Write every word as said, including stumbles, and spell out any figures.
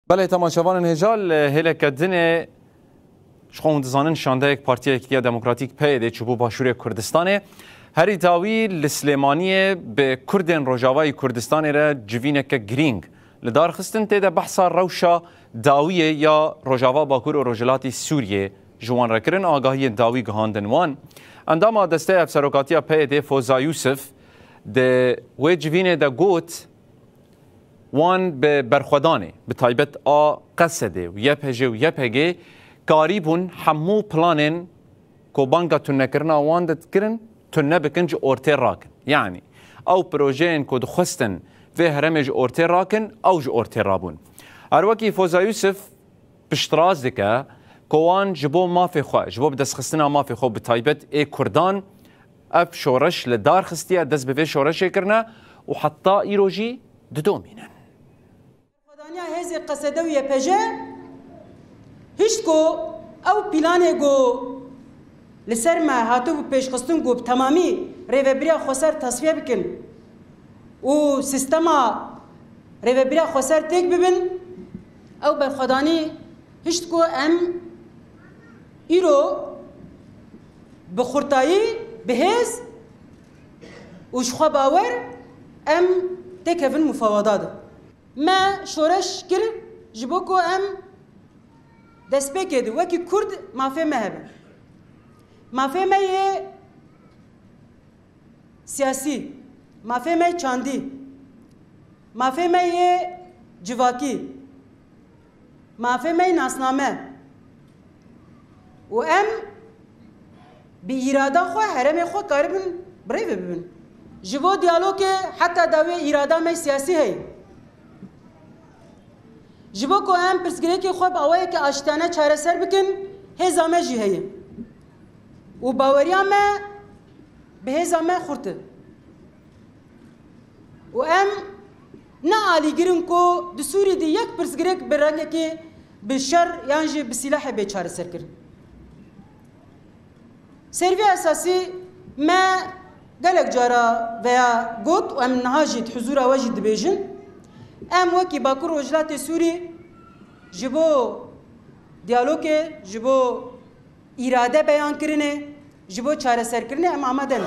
Belê, temaşevanên hêja, li hêleke dinê ji xwe hûn dizanin şandeyek Partiya Yekîtiya Demokratîk, P Y D, çûbû Başûrê Kurdistanê. Herî dawî li Silêmaniyê bi Kurdên Rojavayî Kurdistanê re civîneke girîng li dar xistin, tê de behsa rewşa dawiyê ya Rojava, Bakur û Rojhilatî Sûriyê ji wan re kirin, agahiyên dawî gihandin wan. Endama Desteya Hevserokatiya P Y D Foza Yûsif di wê civînê de got, wan bi berxwedanê, bi taybet a Qesedê û Y P J û Y P G, karîbûn hemû planên ku banga tunekirina wan dikirin, tune bikin, ji ortê rakin. Yanî ew projeyên ku dixwestin vê herêmê ji ortê rakin, ew ji ortê rabûn. Her wekî Foza Yûsif piştrast dike ku wan ji bo mafê xwe, ji bo bidestxistina mafê xwe, bi taybet ê Kurdan, ev şoreş li dar xistiye, dest bi vê şoreşê kirine û heta îro jî didomînin. Berxwedaniya hêzê Qesede û Y P J hişt ku ew planê ku li ser me hatibû pêşxistin ku bi temamî rêvebiriya xweser tasfiye bikin û sîstema rêvebiriya xweser têk bibin, ew berxwedanî hişt ku em îro bi xurtayî, bi hêz û ji xwe bawer em têkevin mufawada de. Me şoreş kir ji bo ku em destpêkê de wekî Kurd mafê me hebe. Mafê me yê siyasî, mafê me yê çandî, mafê me yê civakî, mafê me yê nasname û em bi îrada xwe herêmê xwe karibin birêve bibin. Ji bo diyalogê heta dawiyê îrada me yê siyasî heye. Ji bo ku em pirsgirêkê xwe bi awayekî aştiyane çareser bikin, hêza me jî heye. Û baweriya me bi hêza me xurt e. Û em ne alîgir in ku di Sûrî de yek pirsgirêk bi rengekî bi şer yan jî bi sîlehê bê çareserkirin. Ser vê esasî me gelek cara veya got û em niha jî di huzûra we jî dibêjin, em wekî Bakur Rojhilatê Sûrî ji bo diyalogê, ji bo îrade beyankirinê, ji bo çareserkirinê em amade ne.